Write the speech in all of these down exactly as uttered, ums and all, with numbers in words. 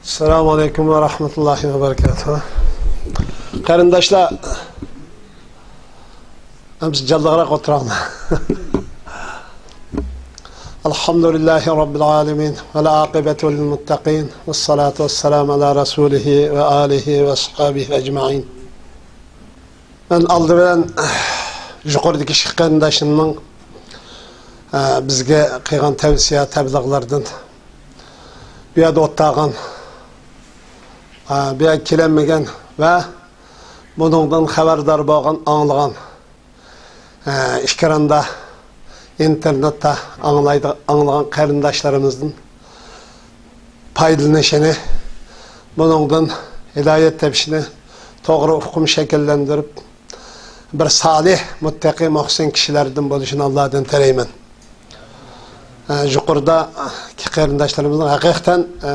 ئەسسالامۇ ئەلەيكۇم ۋە رەھمەتۇللاھى ۋە بەرىكاتۇھ. قېرىنداشلار، ئەمسە جانلىقراق ئولتۇراڭلار. ئەلھەمدۇلىللاھى رەببىل ئالەمىن، ۋەل ئاقىبەتۇ لىل مۇتتەقىن، ۋەسسالاتۇ ۋەسسالامۇ ئەلا رەسۇلىھى ۋە ئالىھى ۋە ئەسھابىھى ئەجمەئىن. مەن ئالدى بىلەن يۇقىرىدىكى ئىككى قېرىنداشلىرىمنىڭ، ئە، بىزگە قىلغان تەۋسىيە، تەبلىغلىرىدىن، بۇ يەردە ئولتۇرغان، ئە، بۇ يەرگە كېلەلمىگەن ۋە بۇنىڭدىن خەۋەردار بولغان، ئاڭلىغان، ئە، ئېكراندا، ئىنتېرنېتتا ئاڭلايدىغان، ئاڭلىغان قېرىنداشلىرىمىزدىن پايدىلىنىشىنى، بۇنىڭدىن ھىدايەت تېپىشىنى، توغرا ئۇقۇم شەكىللەندۈرۈپ، بىر سالىھ، مۇتتەقى، مۇھسىن كىشىلەردىن بولۇشىنى ئاللادىن تىلەيمەن. ئە، يۇقىرىدا قېرىنداشلىرىمىزنىڭ ھەقىقەتەن، ئە،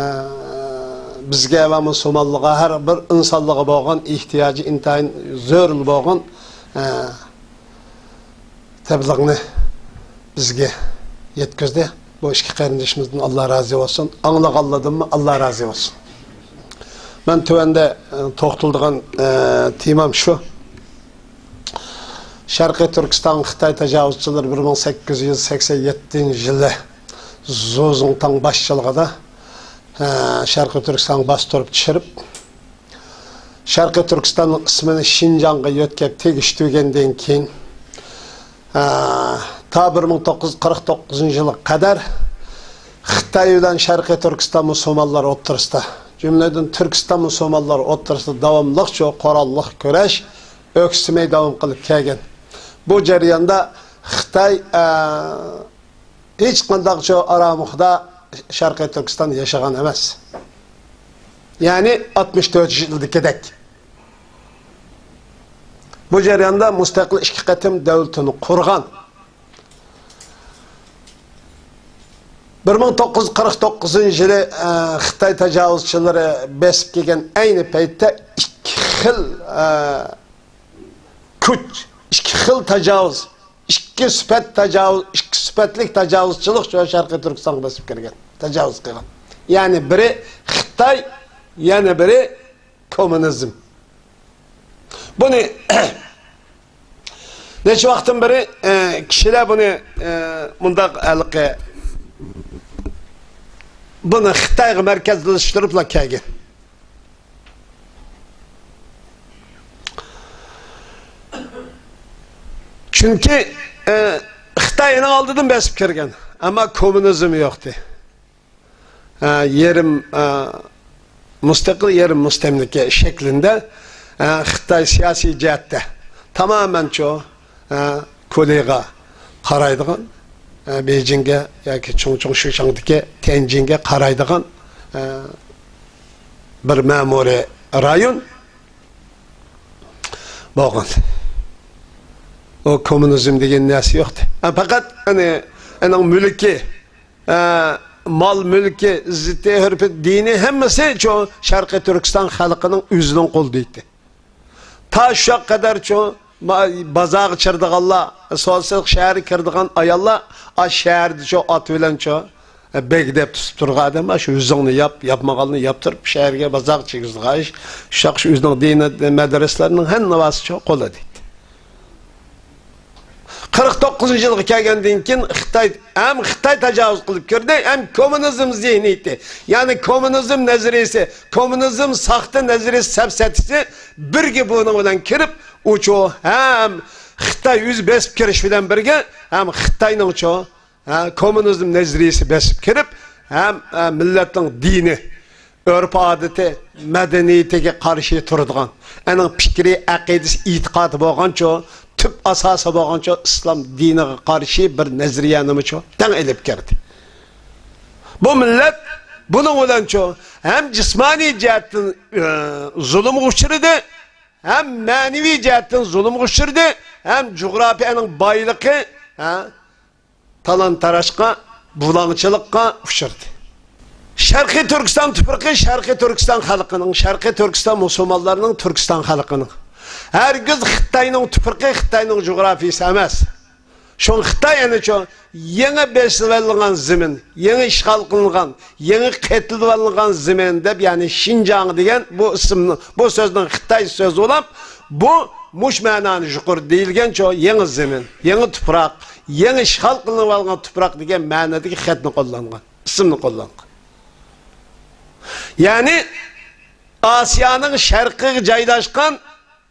بىزگە ۋە مۇسۇلمانلىققا، ھەر بىر ئىنسانلىققا بولغان ئېھتىياجى ئىنتايىن زۆرۈر بولغان، ئە، تەبلىغنى بىزگە يەتكۈزدى. بۇ ئىككى قېرىندىشىمىزدىن ئاللا رازى بولسۇن. ئاڭلىغانلاردىنمۇ ئاللا رازى بولسۇن. مەن تۆۋەندە، ئە، توختىلىدىغان، ئە، تېمام شۇ. شەرقىي تۈركىستانغا خىتاي تاجاۋۇزچىلىرى بىر مىڭ سەككىز يۈز سەكسەن يەتتىنچى يىلى زۇ زۇڭتاڭ باشچىلىقىدا، ئە، شەرقىي تۈركىستانغا باستۇرۇپ چۈشۈرۈپ، شەرقىي تۈركىستاننىڭ ئىسمىنى شىنجاڭغا يۆتكەپ تېگىشتۈرگەندىن كېيىن، ئە، تا بىر مىڭ توققۇز يۈز قىرىق توققۇزىنچى يىلغا قەدەر خىتاي بىلەن شەرقىي تۈركىستان مۇسۇلمانلار ئوتتۇرىسىدا، جۈملىدىن تۈركىستان مۇسۇلمانلار ئوتتۇرىسىدا داۋاملىق شۇ قوراللىق كۈرەش، ئۆكسىمەي داۋام قىلىپ كەلگەن. بۇ جەرياندا خىتاي، ئە، ھېچقانداق شۇ ئارامۇخىدا شەرقىي تۈركىستان ياشىغان ئەمەس. يەنى ئاتمىش تۆتىنچى يىلدىكىدەك. بۇ جەرياندا مۇستەقىل ئىككى قېتىم دۆلىتىنى قۇرغان. بىر مىڭ توققۇز يۈز قىرىق توققۇزىنچى يىلى، ئە، خىتاي تاجاۋۇزچىلىرى بېسىپ كەلگەن ئەينى پەيتتە ئىككى خىل، ئە، كۈچ، ئىككى خىل تاجاۋۇز، ئىككى سۈپەت تاجاۋۇز، ئىككى سۈپەتلىك تاجاۋۇزچىلىق شۇ شەرقىي تۈركىستانغا بېسىپ كىرگەن، تاجاۋۇز قىلغان. يەنى بىرى خىتاي، يەنە بىرى كوممۇنىزم. بۇنى نەچچە ۋاقىتتىن بېرى، ئە، كىشىلەر بۇنى، ئە، مۇنداق ھېلىقى، بۇنى خىتايغا مەركەزلەشتۈرۈپلا كەلگەن. چۈنكى، ئە، خىتاي ئېنىڭ ئالدىدىن بېسىپ كىرگەن، ئەمما كوممۇنىزم يوقتى. ئە، يېرىم، ئە، مۇستەقىل، يېرىم مۇستەملىكە شەكلىندە، ئە، خىتاي سىياسىي جەھەتتە تامامەن شۇ، ئە، كورېيغا قارايدىغان، ئە، بېيجىڭگە ياكى چۇڭچۇڭ شىشاڭدىكى تيەنجىنگە قارايدىغان، ئە، بىر مەمۇرىي رايون بولغان. ئۇ كوممۇنىزم دېگەن نەرسە يوقتى. ئە، پەقەت، ئەنە، ئەنىڭ مۈلكى، ئە، مال مۈلكى، ئىززىتى، ھۆرمىتى، دىنى، ھەممىسى شۇ شەرقىي تۈركىستان خەلقىنىڭ ئۆزىنىڭ قولىدا ئىدى. تا شۇ قەدەر شۇ ما-، بازارغا چىقىدىغانلار، سودا شەھەرگە كىرىدىغان ئاياللار، ئا، شەھەردە شۇ ئات بىلەن شۇ، ئە، بەگ دەپ تۇتۇپ تۇرغان ئادەم، شۇ ئۆزۈڭنى ياپ، ياپمىغاننى ياپتۇرۇپ، شەھەرگە، بازارغا چىقىرىدىغان ئىش، شۇ شۇ ئۆزىنىڭ دىنى، مەدرىسىلەرنىڭ ھەممىۋاسى شۇ قولىدا ئىدى. قىرىق توققۇزىنچى يىلغا كەلگەندىن كېيىن خىتاي، ھەم خىتاي تاجاۋۇز قىلىپ كىردى، ھەم كوممۇنىزم زېھنىيىتى، يەنى كوممۇنىزم نەزەرىيىسى، كوممۇنىزم ساختا نەزەرىيىسى، سەپسەتىسى بىرگە بۇنىڭ بىلەن كىرىپ، ئۇچۇ ھەم خىتاي ئۆزى بېسىپ كىرىش بىلەن بىرگە، ھەم خىتاينىڭچۇ، ھە، كوممۇنىزم نەزەرىيىسى بېسىپ كىرىپ، ھەم، ھە، مىللەتنىڭ دىنى، ئۆرپ-ئادىتى، مەدەنىيىتىگە قارشى تۇرىدىغان، ئەنىڭ پىكرى، ئەقىدىسى، ئېتىقادى بولغانچۇ، تۈپ ئاساسى بولغانچۇ، ئىسلام دىنىغا قارشى بىر نەزەرىيەنىمۇچۇ تەڭ ئېلىپ كىردى. بۇ مىللەت بۇنىڭ بىلەنچۇ ھەم جىسمانىي جەھەتتىن، ئە، زۇلۇمغا ئۇچرىدى، ھەم مەنىۋى جەھەتتىن زۇلۇمغا ئۇچرىدى، ھەم جۇغراپىيەنىڭ بايلىقى، ھە، تالان-تاراجغا، بۇلاڭچىلىققا ئۇچرىدى. شەرقىي تۈركىستان تۇپرىقى شەرقىي تۈركىستان خەلقىنىڭ، شەرقىي تۈركىستان مۇسۇلمانلارنىڭ، تۈركىستان خەلقىنىڭ. ھەرگىز خىتاينىڭ تۇپرىقى، خىتاينىڭ جۇغراپىيىسى ئەمەس. چوڭ خىتاي ئەنە شۇ يېڭى بېسىۋېلىنغان زېمىن، يېڭى ئىشغال قىلىنغان، يېڭى قېتىۋېلىنغان زېمىن دەپ، يەنى شىنجاڭ دېگەن بۇ ئىسىمنى، بۇ سۆزنىڭ خىتاي سۆزى بولۇپ، بۇ مۇش مەنانى يۇقىرىدا دېيىلگەن شۇ يېڭى زېمىن، يېڭى تۇپراق، يېڭى ئىشغال قىلىنىۋالغان تۇپراق دېگەن مەنىدىكى خەتنى قوللانغان، ئىسىمنى قوللانغان. يەنى ئاسىيانىڭ شەرقىگە جايلاشقان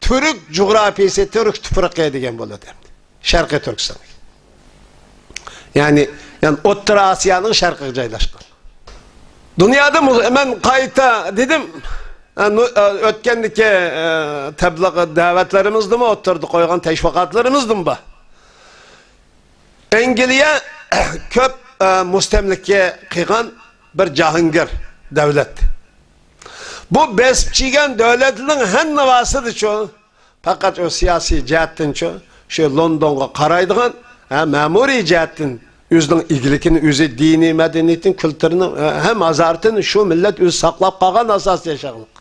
تۈرك جۇغراپىيىسى، تۈرك تۇپرىقى دېگەن بولىدۇ ئەمدى. شەرقىي تۈركىستان. يەنى، يەنى ئوتتۇرا ئاسىيانىڭ شەرقىگە جايلاشقان. دۇنيادا مۇ-، مەن قايتا دېدىم، ئە، نۇ-، ئە، ئۆتكەندىكى، ئە، تەبلىغ دەۋەتلىرىمىزدىمۇ ئوتتۇرىدا قويغان تەشۋىقاتلىرىمىزدىمۇ بار. ئەنگلىيە كۆپ، ئە، مۇستەملىكە قىلغان بىر جاھانگىر دۆلەت. بۇ بېسىپ چىگەن دۆلەتنىڭ ھەممىۋاسىدىچۇ، پەقەت ئۇ سىياسىي جەھەتتىنچۇ، شۇ لوندونغا قارايدىغان، ھە، مەمۇرىي جەھەتتىن ئۆزىنىڭ ئىگىلىكىنى، ئۆزى دىنىي مەدەنىيىتىنى، كۈلتۈرىنى، ھە، ھەم ھازارىتىنى شۇ مىللەت ئۆزى ساقلاپ قالغان ئاساستا ياشاغلىق.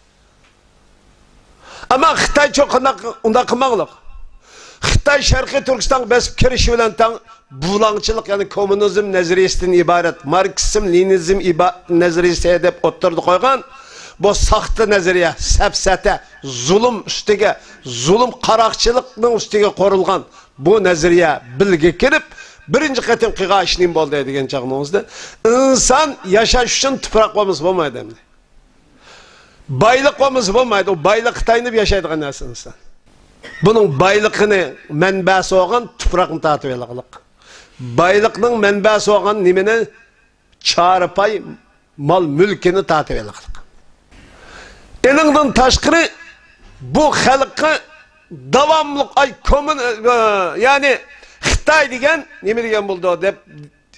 ئەمما خىتايچۇ قانداق، ئۇنداق قىلماڭلىق. خىتاي شەرقىي تۈركىستانغا بېسىپ كىرىشى بىلەن تەڭ بۇلاڭچىلىق، يەنى كوممۇنىزم نەزەرىيىسىدىن ئىبارەت، ماركسىزم، لېنىنىزم ئىبا-، نەزەرىيىسى دەپ ئوتتۇرىدا قويغان بۇ ساختا نەزەرىيە، سەپسەتە، زۇلۇم ئۈستىگە، زۇلۇم، قاراقچىلىقنىڭ ئۈستىگە قۇرۇلغان بۇ نەزەرىيە بىلگە كىرىپ، بىرىنچى قېتىم قىلغان ئىش نېمە بولدى دېگەن چاغنىڭىزدا، ئىنسان ياشاش ئۈچۈن تۇپراق بولمىسا بولمايدۇ ئەمدى. بايلىق بولمىسا بومايدۇ. ئۇ بايلىققا تايىنىپ ياشايدىغان نەرسە ئىنسان. بۇنىڭ بايلىقىنى مەنبەسى بولغان تۇپراقنى تارتىۋېلىغلىق. بايلىقنىڭ مەنبەسى بولغان نېمىنى؟ چارپاي، مال مۈلكىنى تارتىۋېلىغلىق. ئېنىڭدىن تاشقىرى، بۇ خەلققە داۋاملىق، ئاي، كوممۇن-، ئە، يەنى خىتاي دېگەن نېمە دېگەن بولىدۇ دەپ،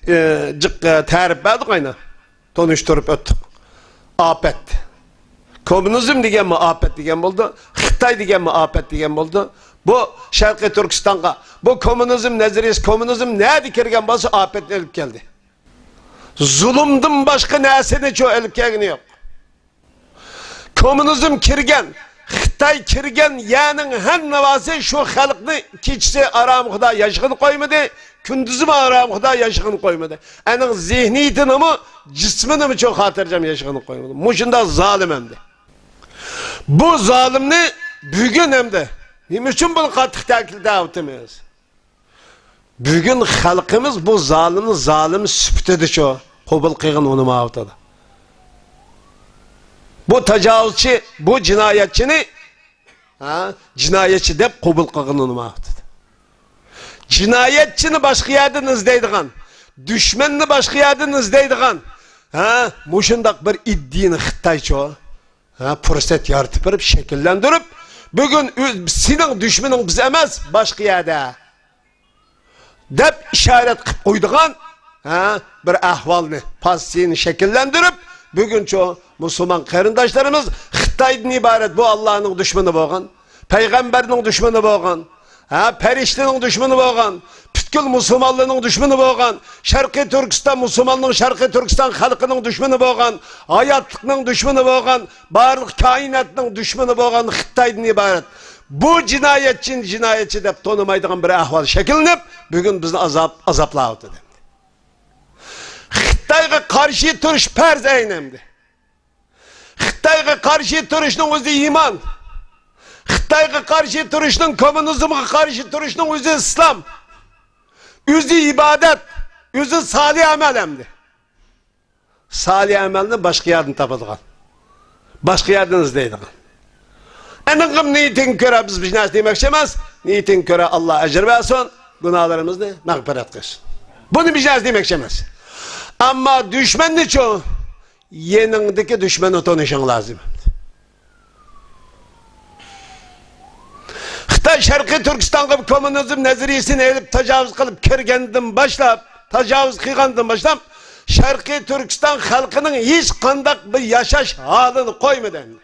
ئە، جىق، ئە، تەرىپ بەردۇق ئاينا. تونۇشتۇرۇپ ئۆتتۇق. ئاپەت. كوممۇنىزم دېگەنمۇ ئاپەت دېگەن بولىدۇ. خىتاي دېگەنمۇ ئاپەت دېگەن بولىدۇ. بۇ شەرقىي تۈركىستانغا، بۇ كوممۇنىزم نەزەرىيىسى، كوممۇنىزم نەدە كىرگەن بولسا ئاپەتنى ئېلىپ كەلدى. زۇلۇمدىن باشقا نەرسىنىچۇ ئېلىپ كەلگىنى يوق. كوممۇنىزم كىرگەن، خىتاي كىرگەن يەرنىڭ ھەممىسى شۇ خەلقنى كېچىسى ئارامخۇدا ياشىغىلى قويمىدى، كۈندۈزىمۇ ئارامخۇدا ياشىغىلى قويمىدى. ئەنىڭ زېھنىيىتىنىمۇ، جىسمىنىمۇ شۇ خاتىرجەم ياشىغىلى قويمىدى. مۇشۇنداق زالىم ئەمدى. بۇ زالىمنى بۈگۈن ئەمدى نېمە ئۈچۈن بۇنى قاتتىق تەكىتلەۋاتىمىز؟ بۈگۈن خەلقىمىز بۇ زالىمنى زالىم سۈپىتىدىچۇ قوبۇل قىلغىنى ئۇنىماۋاتىدۇ. بۇ تاجاۋۇزچى، بۇ جىنايەتچىنى، ھە، جىنايەتچى دەپ قوبۇل قىلغىنى ئۇنىماۋاتىدۇ. جىنايەتچىنى باشقا يەردىن ئىزدەيدىغان، دۈشمەننى باشقا يەردىن ئىزدەيدىغان، ھە، مۇشۇنداق بىر ئىدىيىنى خىتايچۇ ھە، پۇرسەت يارىتىپ بېرىپ، شەكىللەندۈرۈپ، بۈگۈن ئۆ-، سېنىڭ دۈشمىنىڭ بىز ئەمەس، باشقا يەردە، دەپ ئىشارەت قىلىپ قويىدىغان، ھە، بىر ئەھۋالنى، پوزىتسىيىنى شەكىللەندۈرۈپ، بۈگۈنچۇ مۇسۇلمان قېرىنداشلىرىمىز خىتايدىن ئىبارەت بۇ ئاللانىڭ دۈشمىنى بولغان، پەيغەمبەرنىڭ دۈشمىنى بولغان، ھە، پەرىشتىنىڭ دۈشمىنى بولغان، پۈتكۈل مۇسۇلمانلارنىڭ دۈشمىنى بولغان، شەرقىي تۈركىستان، مۇسۇلماننىڭ، شەرقىي تۈركىستان خەلقىنىڭ دۈشمىنى بولغان، ھاياتلىقنىڭ دۈشمىنى بولغان، بارلىق كائىناتنىڭ دۈشمىنى بولغان خىتايدىن ئىبارەت بۇ جىنايەتچىنى جىنايەتچى دەپ تونۇمايدىغان بىر ئەھۋال شەكىللىنىپ، بۈگۈن بىزنى ئازاب، ئازابلاۋاتىدۇ. خىتايغا قارشى تۇرۇش پەرز ئەينى ئەمدى. خىتايغا قارشى تۇرۇشنىڭ ئۆزى ئىمان. خىتايغا قارشى تۇرۇشنىڭ، كوممۇنىزمغا قارشى تۇرۇشنىڭ ئۆزى ئىسلام. ئۆزى ئىبادەت، ئۆزى سالىھ ئەمەل ئەمدى. سالىھ ئەمەلنى باشقا يەردىن تاپىدىغان، باشقا يەردىن ئىزدەيدىغان. ئېنىقىم نىيىتىڭگە كۆرە بىز بىر نەرسە دېمەكچى ئەمەس. نىيىتىڭگە كۆرە ئاللا ئەجىر بەرسۇن، گۇناھلىرىمىزنى مەغپىرەت قىلسۇن. بۇنى بىر نەرسە دېمەكچى ئەمەس. ئەمما دۈشمەننىچۇ؟ يېنىڭدىكى دۈشمەننى تونۇشۇڭ لازىم. خىتاي شەرقىي تۈركىستانغا كوممۇنىزم نەزەرىيىسىنى ئېلىپ، تاجاۋۇز قىلىپ كىرگەندىن باشلاپ، تاجاۋۇز قىلغاندىن باشلاپ، شەرقىي تۈركىستان خەلقىنىڭ ھېچقانداق بىر ياشاش ھالىنى قويمىدى ئەمدى.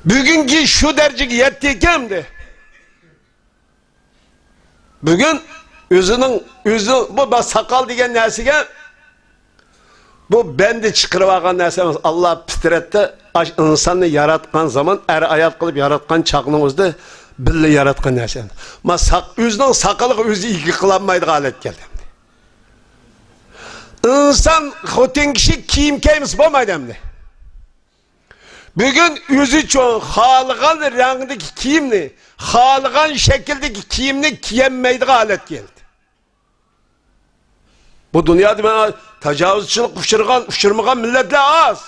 بۈگۈنكى شۇ دەرىجىگە يەتتىكەن ئەمدى. بۈگۈن ئۆزىنىڭ، ئۆزى بۇ بىر ساقال دېگەن نەرسىگە، بۇ بەندە چىقىرىۋالغان نەرسە ئەمەس. ئاللا پىترەتتە ئاش-، ئىنساننى ياراتقان زامان، ئەر-ئايال قىلىپ ياراتقان چاغنىڭ ئۆزىدە بىللە ياراتقان نەرسە. ما ساق-، ئۆزىنىڭ ساقىلىغا ئۆزى ئىگە قىلالمايدىغان ھالەتكە كەلدى. ئىنسان، خوتۇن كىشى كىيىم كىيمىسە بولمايدۇ ئەمدى. بۈگۈن ئۆزىچۇ خالىغان رەڭدىكى كىيىمنى، خالىغان شەكىلدىكى كىيىمنى كىيەلمەيدىغان ھالەتكە كەلدى. بۇ دۇنيادا مانا تاجاۋۇزچىلىققا ئۇچرىغان، ئۇچرىمىغان مىللەتلەر ئاز.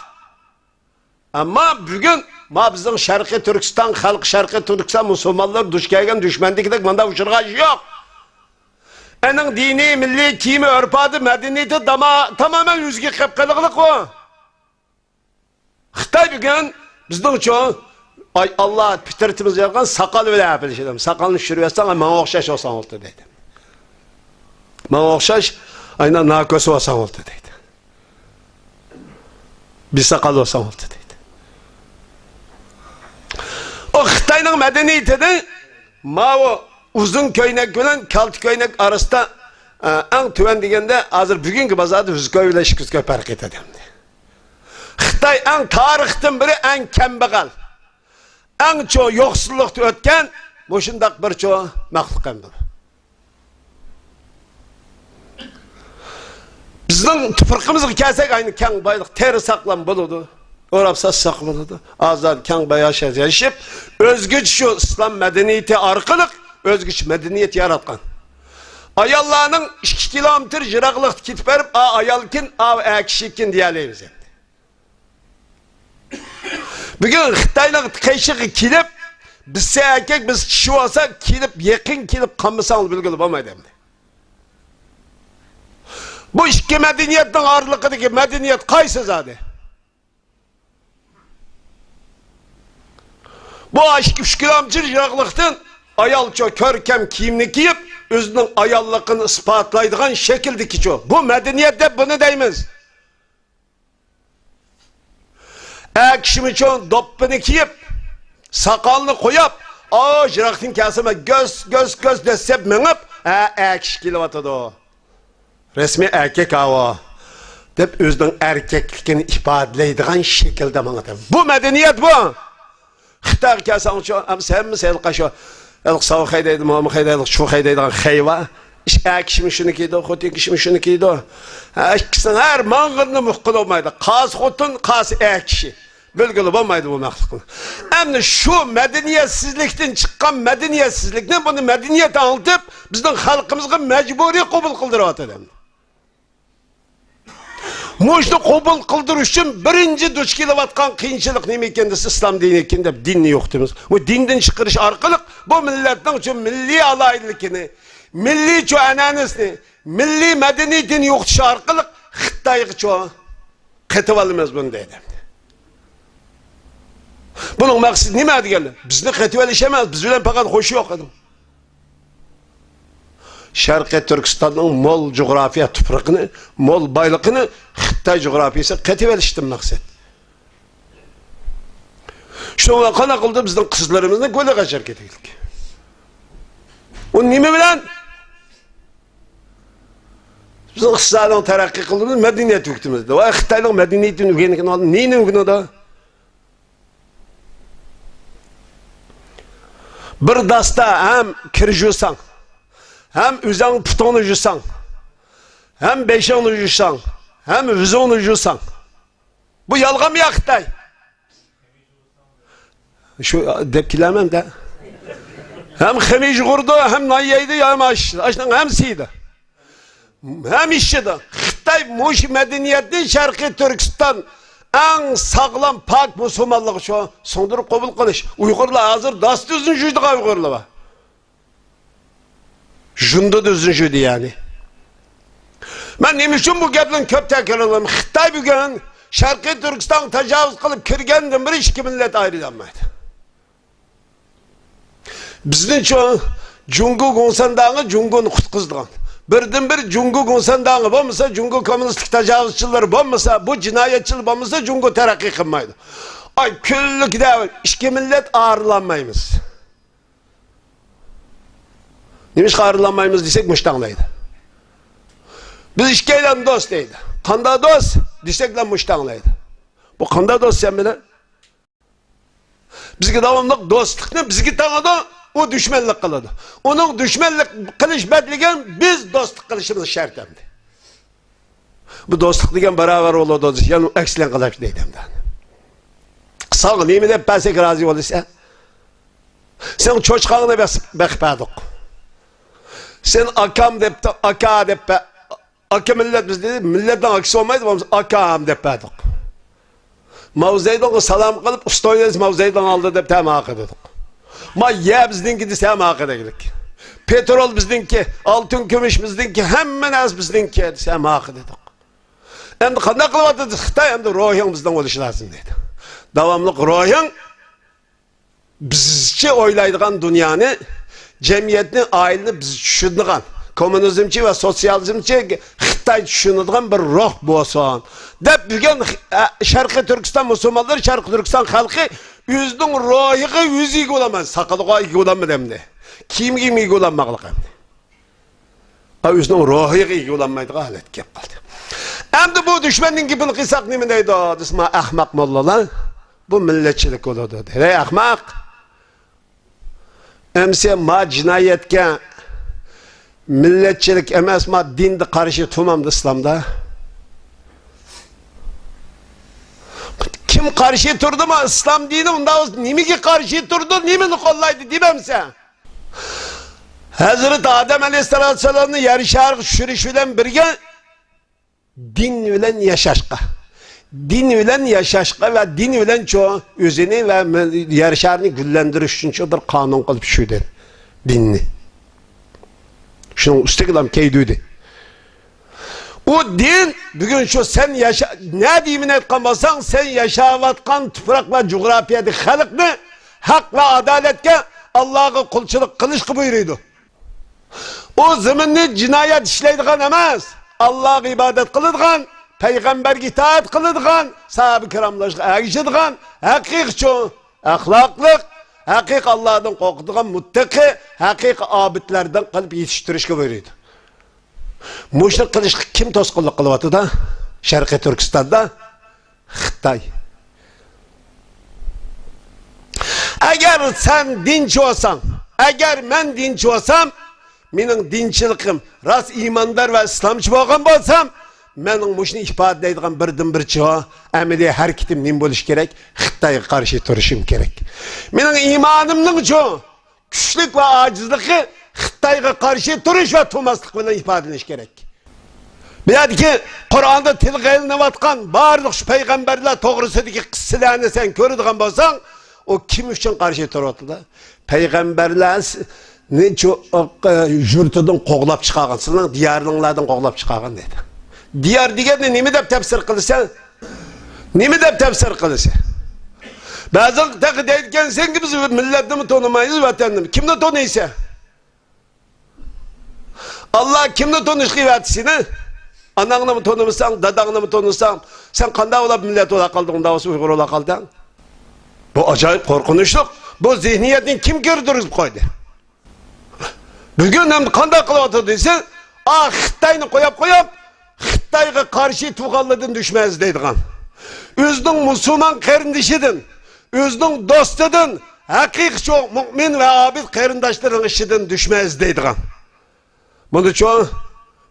ئەمما بۈگۈن ما بىزنىڭ شەرقىي تۈركىستان خەلقى، شەرقىي تۈركىستان مۇسۇلمانلىرى دۇچ كەلگەن دۈشمەندىكىدەك ماندا ئۇچرىغان ئىش يوق. ئېنىڭ دىنىي، مىللىي كىيىمى، ئۆرپ-ئادىتى، مەدەنىيىتى تاما-، تامامەن ئۆزگە قېلىپ قېلىغلىق ئۇ. خىتاي بۈگۈن بىزنىڭچۇ، ئاي، ئاللا پىترىتىمىزگە ياراتقان ساقال بىلەن ئەپلىشىدۇ. ساقالنى چۈشۈرۈۋەتسەڭ، ماڭا ئوخشاش بولساڭ بولدى دەيدۇ. ماڭا ئوخشاش، ئاينا ناكۆس بولساڭ بولدى دەيدۇ. بىساقال بولساڭ بولدى دەيدۇ. ئۇ خىتاينىڭ مەدەنىيىتىدە ماۋۇ ئۇزۇن كۆينەك بىلەن كالتە كۆينەك ئارىسىدا، ئە، ئەڭ تۆۋەن دېگەندە، ھازىر بۈگۈنكى بازاردا يۈز كوي بىلەن ئىككى يۈز كوي پەرق يېتىدۇ ئەمدى. خىتاي ئەڭ تارىختىن بېرى ئەڭ كەمبەغەل، ئەڭ چوڭ يوقسۇللۇقتا ئۆتكەن مۇشۇنداق بىر چوڭ مەخلۇق ئەمدى. بىزنىڭ تۇپرىقىمىزغا كەلسەك، ئاينى كەڭ بايلىق، تېرە ساقلام بولىدۇ، ئوراپ ساتساق بولىدۇ. ئازاد، كەڭ باياشات ياشىشىپ، ئۆزگىچە شۇ ئىسلام مەدەنىيىتى ئارقىلىق ئۆزگىچە مەدەنىيەت ياراتقان. ئاياللارنىڭ ئىككى كىلومېتىر يىراقلىقتا كېتىپ بېرىپ، ئا ئايالكىن، ئا ئەر كىشىكىن دېيەلەيمىز ئەمدى. بۈگۈن خىتاينىڭ قېشىغا كېلىپ، بىز ئەركەك، بىز كىشى بولسا، كېلىپ، يېقىن كېلىپ قالمىساڭلار بىلگىلى بولمايدۇ ئەمدى. بۇ ئىككى مەدەنىيەتنىڭ ئارىلىقىدىكى مەدەنىيەت قايسى زادى؟ بۇ ئىككى، ئۈچ كىلومېتىر يىراقلىقتىن ئايالچۇ كۆركەم كىيىمنى كىيىپ، ئۆزىنىڭ ئاياللىقىنى ئىسپاتلايدىغان شەكىلدىكىچۇ. بۇ مەدەنىيەت دەپ بۇنى دەيمىز. ئەر كىشىمۇچۇ دوپپىنى كىيىپ، ساقالنى قويۇپ، ئاۋۇ يىراقتىن كەلسىمۇ گۆس، گۆس، گۆس دەسسەپ مېڭىپ، ھە، ئەر كىشى كېلىۋاتىدۇ. رەسمىي ئەركەك ئاۋۇ دەپ ئۆزىنىڭ ئەركەكلىكىنى ئىپادىلەيدىغان شەكىلدە ماڭىدۇ. بۇ مەدەنىيەت بۇ. خىتايغا كەلسەڭچۇ، ھەممىسى، ھەممىسى ھېلىقى شۇ، ھېلىقى ساۋخەي دەيدۇ، مامخەي دەيدۇ، چۇخەي دەيدىغان خەي بار. ئىش ئەر كىشىمۇ شۇنى كىيىدۇ، خوتۇن كىشىمۇ شۇنى كىيىدۇ. ھە، ئىككىسىنىڭ ھەر ماڭغىنىنى مۇخ قىلالمايدۇ. قايسى خوتۇن، قايسى ئەر كىشى. بىلگىلى بولمايدۇ بۇ مەخلۇقنى. ئەمدى شۇ مەدەنىيەتسىزلىكتىن چىققان مەدەنىيەتسىزلىكنى بۇنى مەدەنىيەت ئاڭلىتىپ، بىزنىڭ خەلقىمىزغا مەجبۇرىي قوبۇل قىلدۇرۇۋاتىدۇ ئەمدى. مۇشۇنى قوبۇل قىلدۇرۇش ئۈچۈن بىرىنچى دۇچ كېلىۋاتقان قىيىنچىلىق نېمە ئىكەن دېسە، ئىسلام دىنى ئىكەن دەپ دىننى يوقىتىمىز. بۇ دىندىن چىقىرىش ئارقىلىق بۇ مىللەتنىڭ شۇ مىللىي ئالاھىدىلىكىنى، مىللىي شۇ ئەنئەنىسىنى، مىللىي مەدەنىيىتىنى يوقىتىش ئارقىلىق خىتايغىچۇ قېتىۋالىمىز بۇنى دەيدۇ. بۇنىڭ مەقسىتى نېمە دېگەندە؟ بىزنى قېتىۋېلىش ئەمەس، بىز بىلەن پەقەت خوشى يوق ئادەم. شەرقىي تۈركىستاننىڭ مول جۇغراپىيە تۇپرىقىنى، مول بايلىقىنى خىتاي جۇغراپىيىسىگە قېتىۋېلىشتىن مەقسەت. شۇنىڭ بىلەن قانداق قىلدى؟ بىزنىڭ قىزلىرىمىزنى گۆلىگە ئەچىرىپ كېتىۋەتتى. ئۇ نېمە بىلەن؟ بىزنىڭ ئىقتىسادنىڭ تەرەققىي قىلدۇرىمىز، مەدەنىيەت ئۆگىتىمىز. ۋاي، خىتاينىڭ مەدەنىيىتىنى ئۆگەنگەن ئادەم نېنى ئۆگىنىدۇ؟ بىر داستا ھەم كىر يۇساڭ، ھەم ئۆزۈڭ پۇتۇڭنى يۇساڭ، ھەم بېشىڭنى يۇساڭ، ھەم يۈزۈڭنى يۇساڭ. بۇ يالغانمۇ يا خىتاي؟ شۇ دەپ كېلەمەن دە. ھەم خېمىر يۇغۇرىدۇ، ھەم نان يەيدۇ، ھەم ئاش، ئاشنىڭ ھەممىسى يەيدۇ. ھەم ئىچىدۇ. خىتاي مۇشۇ مەدەنىيەتنى شەرقىي تۈركىستان ئەڭ ساغلام، پاك مۇسۇلمانلىقى شۇ سىڭدۈرۈپ قوبۇل قىلىش. ئۇيغۇرلار ھازىر داستا ئۆزىنى يۇيىدىغان ئۇيغۇرلار بار. ژۇندىدا ئۆزىنى يۇيىدۇ يەنى. مەن نېمە ئۈچۈن بۇ گەپلەرنى كۆپ تەكرارلايمەن؟ خىتاي بۈگۈن شەرقىي تۈركىستانغا تاجاۋۇز قىلىپ كىرگەندىن بېرى ئىككى مىللەت ئايرىلالمايدۇ. بىزنىڭچۇ جۇڭگو گوڭسەنداڭى جۇڭگونى قۇتقۇزىدىغان. بىردىنبىر جۇڭگو گوڭسەنداڭى بولمىسا، جۇڭگو كوممۇنىستلىق تاجاۋۇزچىلىرى بولمىسا، بۇ جىنايەتچىلەر بولمىسا، جۇڭگو تەرەققىي قىلمايدۇ. ئاي، كۈنلۈك دەۋر، ئىككى مىللەت ئايرىلالمايمىز. نېمىشقا ئايرىلالمايمىز دېسەك، مۇشتاڭلايدۇ. بىز ئىككىيلەن دوست دەيدۇ. قاندا دوست دېسەكلا مۇشتاڭلايدۇ. بۇ قاندا دوست سەن بىلەن؟ بىزگە داۋاملىق دوستلۇقنى بىزگە تاڭىدۇ. ئۇ دۈشمەنلىك قىلىدۇ. ئۇنىڭ دۈشمەنلىك قىلىش بەدىلىگە بىز دوستلۇق قىلىشىمىز شەرت ئەمدى. بۇ دوستلۇق دېگەن باراۋەر بولىدۇ دېسە، يەنە ئەكسىلەن قىلىپ دەيدۇ ئەمدى. ساڭا نېمە دەپ بەرسەك رازى بولىسەن؟ سېنىڭ چوشقاڭنى بەس-، بېقىپ بەردۇق. سەن ئاكام دەپ، ئاكا دەپ بە-، ئاكا مىللەت بىز دېدى، مىللەتنىڭ ئاكىسى بولمايدۇ، بولمىسا ئاكام دەپ بەردۇق. ماۋزېدۇڭغا سالام قىلىپ، ئۇستاينىز ماۋزېدۇڭ ئالدى دەپ تەماقا دېدۇق. ما يەر بىزنىڭكى دېسە ماقا دەيلىك. پېترول بىزنىڭكى، ئالتۇن كۈمۈش بىزنىڭكى، ھەممە نەرسە بىزنىڭكى دېسە ماقا دېدۇق. ئەمدى قانداق قىلىۋاتىدۇ خىتاي؟ ئەمدى روھىڭ بىزنىڭ بولۇشى لازىم دەيدۇ. داۋاملىق روھىڭ بىزچە ئويلايدىغان دۇنيانى، جەمئىيەتنى، ئائىلىنى بىز چۈشىنىدىغان، كوممۇنىزمچى ۋە سوتسىيالىزمچى خىتاي چۈشىنىدىغان بىر روھ بولسۇن دەپ بۈگۈن، ئە، شەرقىي تۈركىستان مۇسۇلمانلىرى، شەرقىي تۈركىستان خەلقى ئۆزىنىڭ روھىغا ئۆزى ئىگە بولالمايدۇ. ساقىلىغا ئىگە بولالمىدى ئەمدى. كىيىمگە ئىگە بولالماقلىق ئەمدى. ئا، ئۆزىنىڭ روھىغا ئىگە بولالمايدىغان ھالەتكە كېلىپ قالدى. ئەمدى بۇ دۈشمەننىڭ گېپىنى قىلساق نېمە دەيدۇ دېسە، ما ئەخمەق موللىلار، بۇ مىللەتچىلىك بولىدۇ دەيدۇ. ھەي ئەخمەق! ئەمسە ما جىنايەتكە مىللەتچىلىك ئەمەس، ما دىندا قارشى تۇرمامدۇ ئىسلامدا؟ كىم قارشى تۇردى ما ئىسلام دىنى؟ ئۇنداق بولسا نېمىگە قارشى تۇرىدۇ، نېمىنى قوللايدۇ دېمەمسەن؟ ھەزرىتى ئادەم ئەلەيھىسسالاتۇ ۋەسسالامنى يەر شارىغا چۈشۈرۈش بىلەن بىرگە دىن بىلەن ياشاشقا، دىن بىلەن ياشاشقا ۋە دىن بىلەن شۇ ئۆزىنى ۋە مىل-، يەر شارىنى گۈللەندۈرۈش ئۈچۈن شۇ بىر قانۇن قىلىپ چۈشۈردى دىننى. شۇنىڭ ئۈستىگە كەيدۈدى. ئۇ دىن بۈگۈن شۇ سەن ياشا-، نە دىنىنى ئېيتقان بولساڭ، سەن ياشاۋاتقان تۇپراق ۋە جۇغراپىيەدىكى خەلقنى ھەق ۋە ئادالەتكە، ئاللاغا قۇلچىلىق قىلىشقا بۇيرۇيدۇ. ئۇ زېمىننى جىنايەت ئىشلەيدىغان ئەمەس، ئاللاغا ئىبادەت قىلىدىغان، پەيغەمبەرگە ئىتائەت قىلىدىغان، ساھابە كىراملارغا ئەگىشىدىغان، ھەقىقىي چوڭ ئەخلاقلىق، ھەقىقىي ئاللادىن قورقىدىغان مۇتتەقى، ھەقىقىي ئابىدلەردىن قىلىپ يېتىشتۈرۈشكە بۇيرۇيدۇ. مۇشۇنى قىلىشقا كىم توسقۇنلۇق قىلىۋاتىدۇ؟ شەرقىي تۈركىستاندا خىتاي. ئەگەر سەن دىنچى بولساڭ، ئەگەر مەن دىنچى بولسام، مېنىڭ دىنچىلىقىم راست ئىماندار ۋە ئىسلامچى بولغان بولسام، مېنىڭ مۇشۇنى ئىپادىلەيدىغان بىردىنبىر چوڭ ئەمەلىي ھەرىكىتىم نېمە بولۇشى كېرەك؟ خىتايغا قارشى تۇرۇشۇم كېرەك. مېنىڭ ئىمانىمنىڭ چوڭ كۈچلۈك ۋە ئاجىزلىقى خىتايغا قارشى تۇرۇش ۋە تۇرماسلىق بىلەن ئىپادىلىنىشى كېرەك. بۇ يەردىكى قۇرئاندا تىلغا ئېلىنىۋاتقان بارلىق شۇ پەيغەمبەرلەر توغرىسىدىكى قىسسىلەرنى سەن كۆرىدىغان بولساڭ، ئۇ كىم ئۈچۈن قارشى تۇرۇۋاتىدۇ؟ پەيغەمبەرلەرنى چۇ-، يۇرتىدىن قوغلاپ چىقارغان، سىلەرنىڭ دىيارىڭلاردىن قوغلاپ چىقارغان دەيدۇ. دىيار دېگەننى نېمە دەپ تەپسىر قىلىسەن؟ نېمە دەپ تەپسىر قىلىسەن؟ بەزىڭ تېخى دەيدىكەنسەنكى، بىز مىللەتنىمۇ تونۇمايمىز، ۋەتەننىمۇ. كىمنى تونۇيسەن؟ ئاللا كىمنى تونۇشقا ئەۋەتتى سېنى؟ ئاناڭنىمۇ تونۇمىساڭ، داداڭنىمۇ تونۇمىساڭ، سەن قانداق بولۇپ مىللەت بولا قالدىڭ، ئۇنداق بولسا ئۇيغۇر بولا قالدىڭ؟ بۇ ئاجايىپ قورقۇنچلۇق. بۇ زېھنىيەتنى كىم كىردۈرۈپ قويدى؟ بۈگۈن ھەم قانداق قىلىۋاتىدۇ دېسە، ئا، خىتاينى قويۇپ قويۇپ، خىتايغا قارشى تۇرغانلىرىدىن دۈشمەن ئىزدەيدىغان، ئۆزىنىڭ مۇسۇلمان قېرىندىشىدىن، ئۆزىنىڭ دوستىدىن، ھەقىقىي چوڭ مۇئمىن ۋە ئابىد قېرىنداشلىرىنىڭ ئىچىدىن دۈشمەن ئىزدەيدىغان. بۇنىچۇ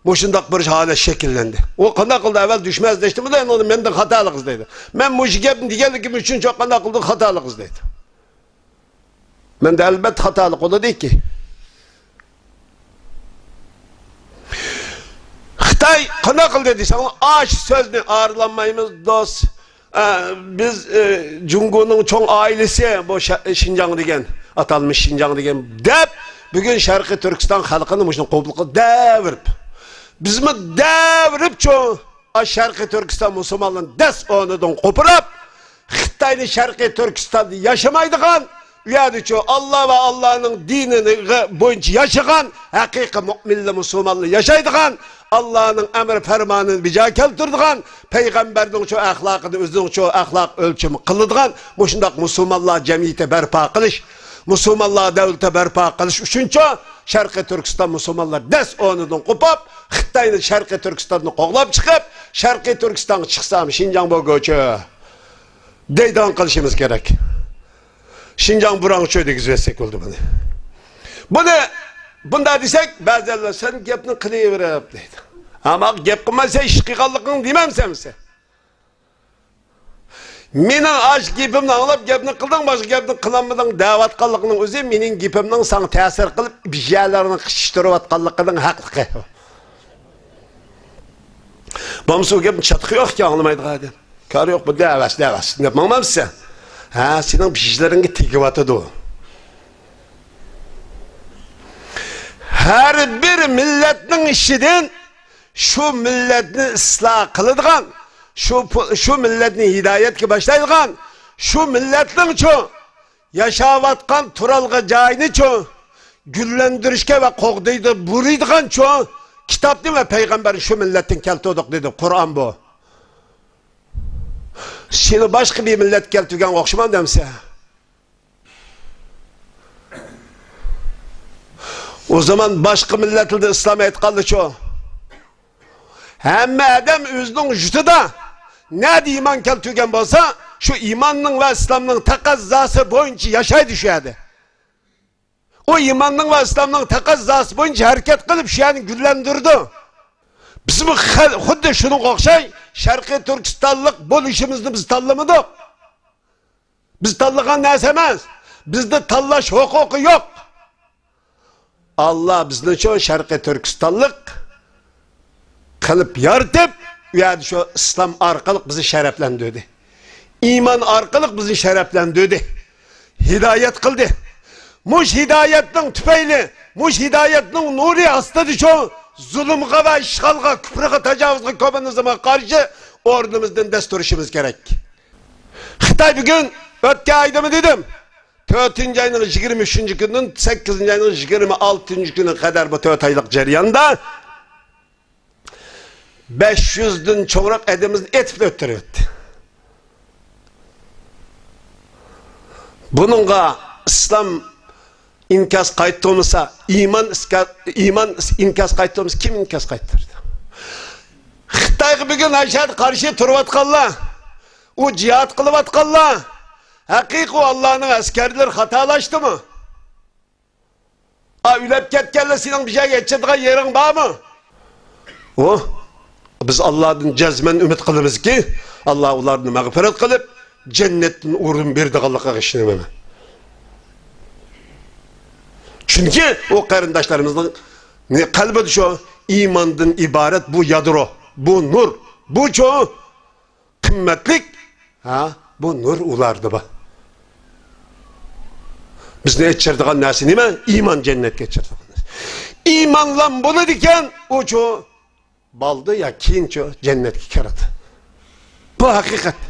مۇشۇنداق بىر ھالەت شەكىللەندى. ئۇ قانداق قىلدى؟ ئەۋۋەل دۈشمەن ئىزدەشتىمۇ، ئەنە مەندىن خاتالىق ئىزدەيدۇ. مەن مۇشۇ گەپنى دېگەنلىكىم ئۈچۈن چوق قانداق قىلدى؟ خاتالىق ئىزدەيدۇ. مەندە ئەلبەتتە خاتالىق بولىدۇكى. خىتاي قانداق قىلدى دېسەڭ، ئاش سۆزنى ئارىلانمايمىز، دوست. ئە، بىز، ئە، جۇڭگونىڭ چوڭ ئائىلىسى، بۇ شا-، شىنجاڭ دېگەن، ئاتالمىش شىنجاڭ دېگەن دەپ، بۈگۈن شەرقىي تۈركىستان خەلقىنى مۇشۇنى قوبۇل قىلدى دەۋېرىپ. بىزمۇ دەۋېرىپچۇ، ئا، شەرقىي تۈركىستان مۇسۇلمانلىرىنى دەس ئورنىدىن قوپۇرۇپ، خىتاينى شەرقىي تۈركىستاندا ياشىمايدىغان، ئۇ يەردىچۇ ئاللا ۋە ئاللانىڭ دىنى بويىچە ياشىغان، ھەقىقىي مۇئمىنلا مۇسۇلمانلا ياشايدىغان، ئاللانىڭ ئەمر پەرمانىنى بىجا كەلتۈرىدىغان، پەيغەمبەرنىڭچۇ ئەخلاقىنى ئۆزىنىڭچۇ ئەخلاق ئۆلچىمى قىلىدىغان مۇشۇنداق مۇسۇلمانلار جەمئىيىتى بەرپا قىلىش، مۇسۇلمانلار دۆلىتى بەرپا قىلىش ئۈچۈنچۇ شەرقىي تۈركىستان مۇسۇلمانلار دەس ئورنىدىن قوپۇپ، خىتاينى شەرقىي تۈركىستاندىن قوغلاپ چىقىپ، شەرقىي تۈركىستانغا چىقسام شىنجاڭ بولغۇچە دەيدىغان قىلىشىمىز كېرەك. شىنجاڭ بۇراڭچۇ دېگۈزۈۋەتسەك بولدى بۇنى. بۇنى بۇنداق دېسەك، بەزىلەر «سەن گەپنى قىلىۋېرىپ» دەيدۇ. ئەمما گەپ قىلمايسەن، ئىش قىلغانلىقىڭنى دېمەمسەن سەن؟ مېنىڭ ئاشۇ گېپىمنى ئاڭلاپ، گەپنى قىلدىڭ، باشقا گەپنى قىلالمىدىڭ دەۋاتقانلىقىڭنىڭ ئۆزى مېنىڭ گېپىمنىڭ ساڭا تەسىر قىلىپ، بىر يەرلەرنى قىچىشتۇرۇۋاتقانلىقىنىڭ ھەقلىقى. بولمىسا ئۇ گەپنى چاتىقى يوق ئىكەن ئاڭلىمايدىغان ئادەم. كارى يوق، بۇندا ھەۋەس، ھەۋەس دەپ ماڭمامسەن؟ ھە، سېنىڭ بېشىلىرىڭگە تېگىۋاتىدۇ. ھەر بىر مىللەتنىڭ ئىچىدىن شۇ مىللەتنى ئىسلاھ قىلىدىغان، شۇ پۇ-، شۇ مىللەتنى ھىدايەتكە باشلايدىغان، شۇ مىللەتنىڭچۇ ياشاۋاتقان تۇرالغۇ جايىنىچۇ گۈللەندۈرۈشكە ۋە قوغدايدۇ، بۇرىدىغانچۇ كىتابنى ۋە پەيغەمبەرنى شۇ مىللەتتىن كەلتۈردۇق دېدى. قۇرئان بۇ. سېنى باشقا بىر مىللەت كەلتۈرگەنگە ئوخشىمامدۇ ئەمسە؟ ئۇ زامان باشقا مىللەتلەردە ئىسلام ئېيتقانلىچۇ؟ ھەممە ئادەم ئۆزىنىڭ يۇرتىدا نەدە ئىمان كەلتۈرگەن بولسا، شۇ ئىماننىڭ ۋە ئىسلامنىڭ تەقەززاسى بويىچە ياشايدۇ شۇ يەردە. ئۇ ئىماننىڭ ۋە ئىسلامنىڭ تەقەززاسى بويىچە ھەرىكەت قىلىپ، شۇ يەرنى گۈللەندۈرىدۇ. بىزمۇ خەل-، خۇددى شۇنىڭغا ئوخشاي، شەرقىي تۈركىستانلىق بولۇشىمىزنى بىز تاللىمىدۇق. بىز تاللىغان نەرسە ئەمەس. بىزدە تاللاش ھوقۇقى يوق. ئاللا بىزنىچۇ شەرقىي تۈركىستانلىق قىلىپ يارىتىپ، ئۇ يەردە شۇ ئىسلام ئارقىلىق بىزنى شەرەپلەندۈردى. ئىمان ئارقىلىق بىزنى شەرەپلەندۈردى. ھىدايەت قىلدى. مۇش ھىدايەتنىڭ تۈپەيلى، مۇش ھىدايەتنىڭ نۇرى ئاستىدا شۇ زۇلۇمغا ۋە ئىشغالغا، كۇپرىغا، تاجاۋۇزغا، كوممۇنىزمغا قارشى ئورنىمىزدىن دەس تۇرۇشىمىز كېرەك. خىتاي بۈگۈن، ئۆتكەن ئايدىمۇ دېدىم، تۆتىنچى ئاينىڭ يىگىرمە ئۈچىنچى كۈنىدىن سەككىزىنچى ئاينىڭ يىگىرمە ئالتىنچى كۈنى قەدەر بۇ تۆت ئايلىق جەرياندا بەش يۈزدىن چوڭراق ئادىمىمىزنى ئېتىپ ئۆلتۈرۈۋەتتى. بۇنىڭغا ئىسلام ئىنكاس قايتۇرمىسا، ئىمان ئىسكا-، ئىمان ئىس-، ئىنكاس قايتۇرمىسا، كىم ئىنكاس قايتۇرىدۇ؟ خىتايغا بۈگۈن ئاشۇ يەردە قارشى تۇرۇۋاتقانلار، ئۇ جىھاد قىلىۋاتقانلار، ھەقىقىي ئاللانىڭ ئەسكەرلىرى خاتالاشتىمۇ؟ ئا، ئۆلۈپ كەتكەنلەر سېنىڭ بىر يەرگە يېتىشىدىغان يېرىڭ بارمۇ؟ ئۇ، بىز ئاللادىن جەزمەن ئۈمىد قىلىمىزكى، ئاللا ئۇلارنى مەغپىرەت قىلىپ، جەننەتتىن ئورۇن بېرىدىغانلىقىغا ئىشىنىمەن. چۈنكى ئۇ قېرىنداشلىرىمىزنىڭ قەلبىدە شۇ ئىماندىن ئىبارەت بۇ يادرو، بۇ نۇر، بۇچۇ قىممەتلىك، ھە، بۇ نۇر ئۇلاردا بار. بىزنى ئېچىرىدىغان نەرسە نېمە؟ ئىمان جەننەتكە ئېچىرىدىغان نەرسە. ئىمانلام بولىدىكەن، ئۇچۇ بالدۇر يا كېيىنچۇ جەننەتكە كىرىدۇ. بۇ ھەقىقەت.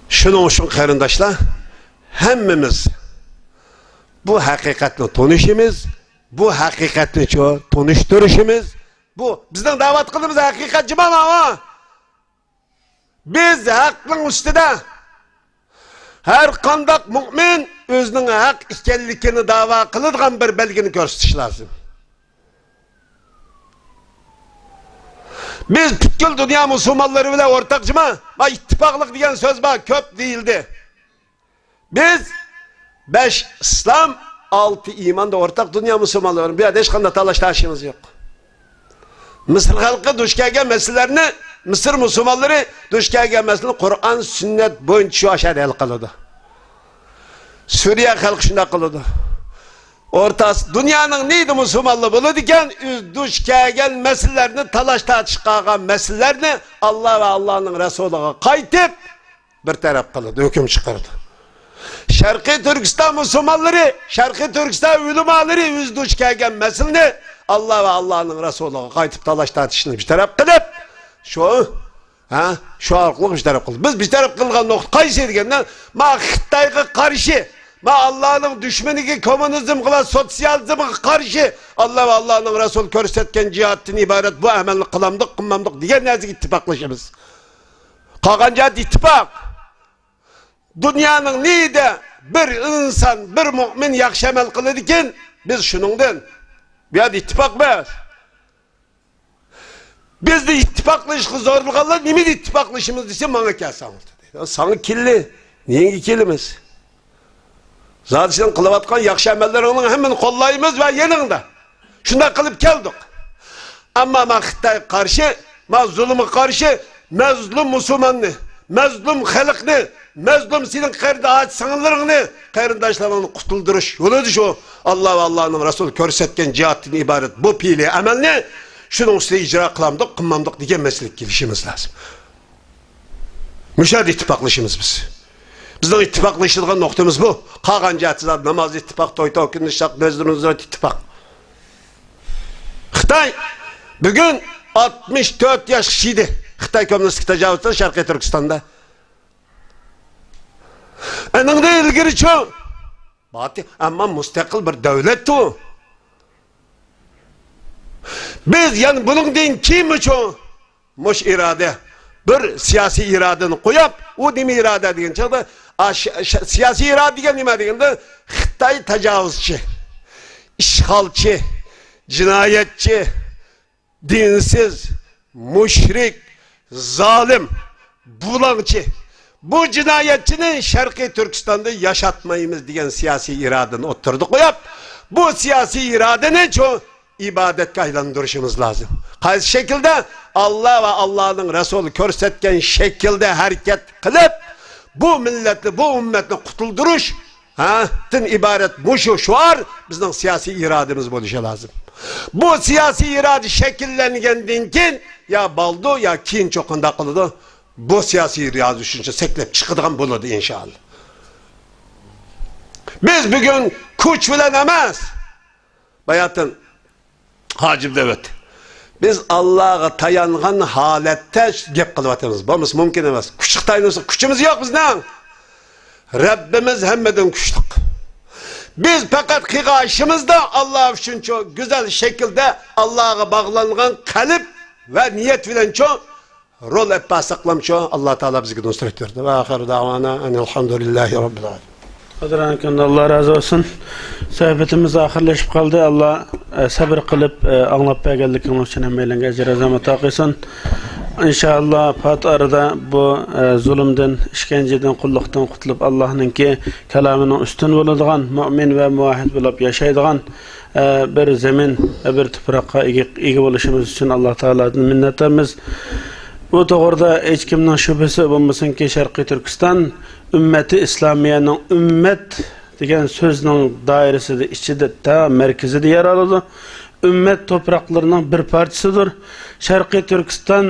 شۇنىڭ ئۈچۈن قېرىنداشلار، ھەممىمىز بۇ ھەقىقەتنى تونۇشىمىز، بۇ ھەقىقەتنىچۇ تونۇشتۇرۇشىمىز، بۇ بىزنىڭ دەۋاتقىنىمىز ھەقىقەت جۇما ماۋۇ. بىز ھەقنىڭ ئۈستىدە، ھەر قانداق مۇئمىن ئۆزىنىڭ ھەق ئىكەنلىكىنى دەۋا قىلىدىغان بىر بەلگىنى كۆرسىتىش لازىم. بىز پۈتكۈل دۇنيا مۇسۇلمانلىرى بىلەن ئورتاق جۇما، ما ئىتتىپاقلىق دېگەن سۆز بار، كۆپ دېيىلدى. بىز بەش ئىسلام، ئالتە ئىماندا ئورتاق دۇنيا مۇسۇلمانلىرى. بۇ يەردە ھېچقانداق تالاش-تارتىشىمىز يوق. مىسىر خەلقى دۇچ كەلگەن مەسىلىلەرنى، مىسىر مۇسۇلمانلىرى دۇچ كەلگەن مەسىلىنى قۇرئان، سۈننەت بويىچە شۇ ئاشۇ يەردە ھەل قىلىدۇ. سۈرىيە خەلقى شۇنداق قىلىدۇ. ئورتا ئاس-، دۇنيانىڭ نېيىدە مۇسۇلمانلار بولىدىكەن، ئۆز دۇچ كەلگەن مەسىلىلەرنى، تالاش-تارتىش قىلغان مەسىلىلەرنى ئاللا ۋە ئاللانىڭ رەسۇلىغا قايتىپ، بىر تەرەپ قىلىدۇ، ھۆكۈم چىقىرىدۇ. شەرقىي تۈركىستان مۇسۇلمانلىرى، شەرقىي تۈركىستان ئۆلىمالىرى ئۆزى دۇچ كەلگەن مەسىلىنى ئاللا ۋە ئاللانىڭ رەسۇلىغا قايتىپ تالاش تارتىشنى بىر تەرەپ قىلىپ، شۇ، ھە، شۇ ئارقىلىق بىر تەرەپ قىلدى. بىز بىر تەرەپ قىلغان نۇقتا قايسى دېگەندە، ما خىتايغا قارشى، ما ئاللانىڭ دۈشمىنىگە، كوممۇنىزمغا ۋە سوتسىيالىزمغا قارشى ئاللا ۋە ئاللانىڭ رەسۇلى كۆرسەتكەن جىھادتىن ئىبارەت بۇ ئەمەلنى قىلامدۇق، قىلمامدۇق دېگەن نەرسىگە ئىتتىپاقلىشىمىز. قالغان جەھەت ئىتتىپاق. دۇنيانىڭ نېيىدە بىر ئىنسان، بىر مۇئمىن ياخشى ئەمەل قىلىدىكەن، بىز شۇنىڭدىن. بۇ يەردە ئىتتىپاق بار. بىزنى ئىتتىپاقلىشىشقا زورلىغانلار نېمىدە ئىتتىپاقلىشىمىز دېسە، ماڭا كەلسەڭلار دەيدۇ. ساڭا كېلىلى، نېمىگە كېلىمىز؟ زادى سېنىڭ قىلىۋاتقان ياخشى ئەمەللىرىڭنىڭ ھەممىنى قوللايمىز ۋە يېنىڭدا. شۇنداق قىلىپ كەلدۇق. ئەمما ما خىتايغا قارشى، ما زۇلۇمغا قارشى، مەزلۇم مۇسۇلماننى، مەزلۇم خەلقنى، مەزلۇم سېنىڭ قېرىنداش سىڭىللىرىڭنى، قېرىنداشلىرىڭنى قۇتۇلدۇرۇش يولىدا شۇ ئاللا ۋە ئاللانىڭ رەسۇلى كۆرسەتكەن جىھادتىن ئىبارەت بۇ پېئىلىي ئەمەلنى شۇنىڭ ئۈستىدە ئىجرا قىلامدۇق، قىلمامدۇق دېگەن مەسىلىگە كېلىشىمىز لازىم. مۇشۇ يەردە ئىتتىپاقلىشىمىز بىز. بىزنىڭ ئىتتىپاقلىشىدىغان نۇقتىمىز بۇ. قالغان جەھەتتە زادى ناماز ئىتتىپاق، توي توكۇنۇش، نەزىر نۇزرەت ئىتتىپاق. خىتاي بۈگۈن ئاتمىش تۆت ياشقا چىدى. خىتاي كوممۇنىستىك تاجاۋۇزچىلار شەرقىي تۈركىستاندا. ئەنىڭدىن ئىلگىرىچۇ؟ باتى، ئەمما مۇستەقىل بىر دۆلەتتۇ. بىز يەنە بۇنىڭدىن كېيىنمۇچۇ؟ مۇش ئىرادە، بىر سىياسىي ئىرادىنى قويۇپ، ئۇ نېمە ئىرادە دېگەن چاغدا، ئا، ش-، ش-، سىياسىي ئىرادە دېگەن نېمە دېگەندە، خىتاي تاجاۋۇزچى، ئىشغالچى، جىنايەتچى، دىنسىز، مۇشرىك، زالىم، بۇلاڭچى، بۇ جىنايەتچىنى شەرقىي تۈركىستاندا ياشاتمايمىز دېگەن سىياسىي ئىرادىنى ئوتتۇرىدا قويۇپ، بۇ سىياسىي ئىرادىنى چوڭ ئىبادەتكە ئايلاندۇرۇشىمىز لازىم. قايسى شەكىلدە؟ ئاللا ۋە ئاللانىڭ رەسۇلى كۆرسەتكەن شەكىلدە ھەرىكەت قىلىپ، بۇ مىللەتنى، بۇ ئۈممەتنى قۇتۇلدۇرۇش، ھە، دىن ئىبارەت مۇشۇ شوئار بىزنىڭ سىياسىي ئىرادىمىز بولۇشى لازىم. بۇ سىياسىي ئىرادە شەكىللەنگەندىن كېيىن يا بالدۇ، يا كېيىنچە قانداق قىلىدۇ؟ بۇ سىياسىي ئىرادە شۇنچە سەكلەپ چىقىدىغان بولىدۇ، ئىنشائاللا. بىز بۈگۈن كۈچ بىلەن ئەمەس، باياتىن ھاجىم دەۋەت. بىز ئاللاغا تايانغان ھالەتتە گەپ قىلىۋاتىمىز. بولمىسا مۇمكىن ئەمەس. كۈچكە تايىنىۋاتساق، كۈچىمىز يوق بىزنىڭ. رەببىمىز ھەممىدىن كۈچلۈك. بىز پەقەت قىلغان ئىشىمىزدا ئاللا ئۈچۈن شۇ گۈزەل شەكىلدە ئاللاغا باغلانغان قەلب ۋە نىيەت بىلەن شۇ رول ئېلىپ بارساقلامچۇ، ئاللا تائالا بىزگە نۇسرەت بېرىدۇ. ۋە ئاخىرۇ دەۋانا ئەنىل ھەمدۇلىللاھى رەببىل ئالەمىن. قەدىرلىكىڭ، ئاللا رازى بولسۇن. سۆھبىتىمىز ئاخىرلىشىپ قالدى. ئاللا، ئە، سەبىر قىلىپ، ئە، ئاڭلاپ بەرگەنلىكىڭىز ئۈچۈن ھەممەيلەنگە ئەجىر ئەزىمەت ئاتا قىلسۇن. ئىنشائاللا، پات ئارىدا بۇ، ئە، زۇلۇمدىن، ئىشكەنجىدىن، قۇللۇقتىن قۇتۇلۇپ، ئاللانىڭكى كالامىنىڭ ئۈستۈن بولىدىغان، مۇئمىن ۋە مۇۋەھھىد بولۇپ ياشايدىغان، ئە، بىر زېمىن ۋە بىر تۇپراققا ئىگە، ئىگە بولۇشىمىز ئۈچۈن ئاللا تائالادىن مىننەتدارمىز. بۇ توغرىدا ھېچكىمنىڭ شۈبھىسى بولمىسۇنكى، شەرقىي تۈركىستان ئۈممەتى ئىسلامىيەنىڭ، ئۈممەت دېگەن سۆزنىڭ دائىرىسىدە، ئىچىدە، تا مەركىزىدە يەر ئالىدۇ. ئۈممەت توپراقلىرىنىڭ بىر پارچىسىدۇر. شەرقىي تۈركىستان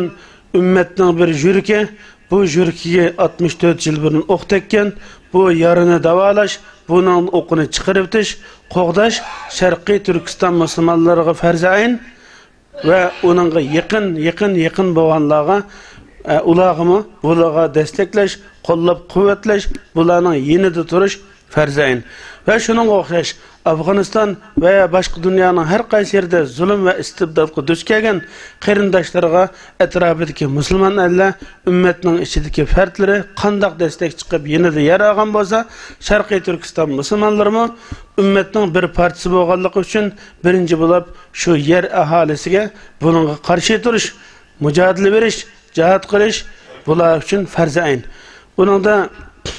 ئۈممەتنىڭ بىر يۈرىكى، بۇ يۈرىكىگە ئاتمىش تۆت يىل بۇرۇن ئوق تەگكەن، بۇ يارىنى داۋالاش، بۇنىڭ ئوقىنى چىقىرىۋېتىش، قوغداش شەرقىي تۈركىستان مۇسۇلمانلىرىغا پەرزى ئەين ۋە ئۇنىڭغا يېقىن، يېقىن، يېقىن بولغانلارغا، ئە، ئۇلارغىمۇ، بۇلارغا دەستەكلەش، قوللاپ قۇۋۋەتلەش، بۇلارنىڭ يېنىدا تۇرۇش پەرزى ئەين. ۋە شۇنىڭغا ئوخشاش، ئافغانىستان ۋە باشقا دۇنيانىڭ ھەر قايسى يېرىدە زۇلۇم ۋە ئىستىبداتقا دۇچ كەلگەن قېرىنداشلىرىغا ئەتراپىدىكى مۇسۇلمان ئەللەر، ئۈممەتنىڭ ئىچىدىكى پەردلىرى قانداق دەستەك چىقىپ يېنىدا يەر ئالغان بولسا، شەرقىي تۈركىستان مۇسۇلمانلىرىمۇ ئۈممەتنىڭ بىر پارچىسى بولغانلىقى ئۈچۈن، بىرىنچى بولۇپ شۇ يەر ئاھالىسىگە بۇنىڭغا قارشى تۇرۇش، مۇجادىلە بېرىش، جىھاد قىلىش بۇلار ئۈچۈن پەرزى ئەين. بۇنىڭدا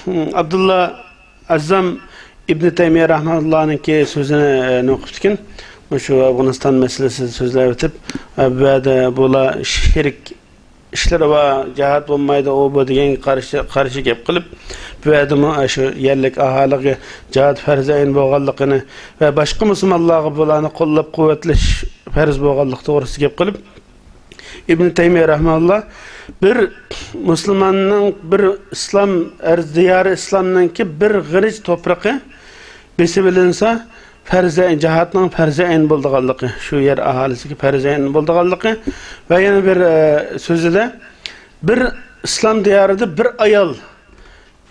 ئابدۇللا ئەززام ئىبنى تەيمىيە رەھمەتۇللانىڭكى سۆزىنى، ئە، نوقۇپتىكىن. مۇشۇ ئافغانىستان مەسىلىسىدە سۆزلەۋېتىپ، ئە، بۇ يەردە بۇلار شېرىك ئىشلىرى بار، جىھاد بولمايدۇ، ئۇ بۇ دېگەنگە قارشى، قارشى گەپ قىلىپ، بۇ يەردىمۇ، ئە، شۇ يەرلىك ئاھالىگە جىھاد پەرزى ئەين بولغانلىقىنى ۋە باشقا مۇسۇلمانلارغا بۇلارنى قوللاپ قۇۋۋەتلەش پەرز بولغانلىقى توغرىسىدا گەپ قىلىپ، ئىبن تەيمىيە رەھمەھۇللا بىر مۇسۇلماننىڭ، بىر ئىسلام ئەرز دىيارى ئىسلامنىڭكى بىر غېرىچ توپرىقى بېسىۋېلىنسا، پەرزى ئەين، جىھادنىڭ پەرزى ئەين بولىدىغانلىقى، شۇ يەر ئاھالىسىگە پەرزى ئەين بولىدىغانلىقى ۋە يەنە بىر، ئە، سۆزىدە، بىر ئىسلام دىيارىدا بىر ئايال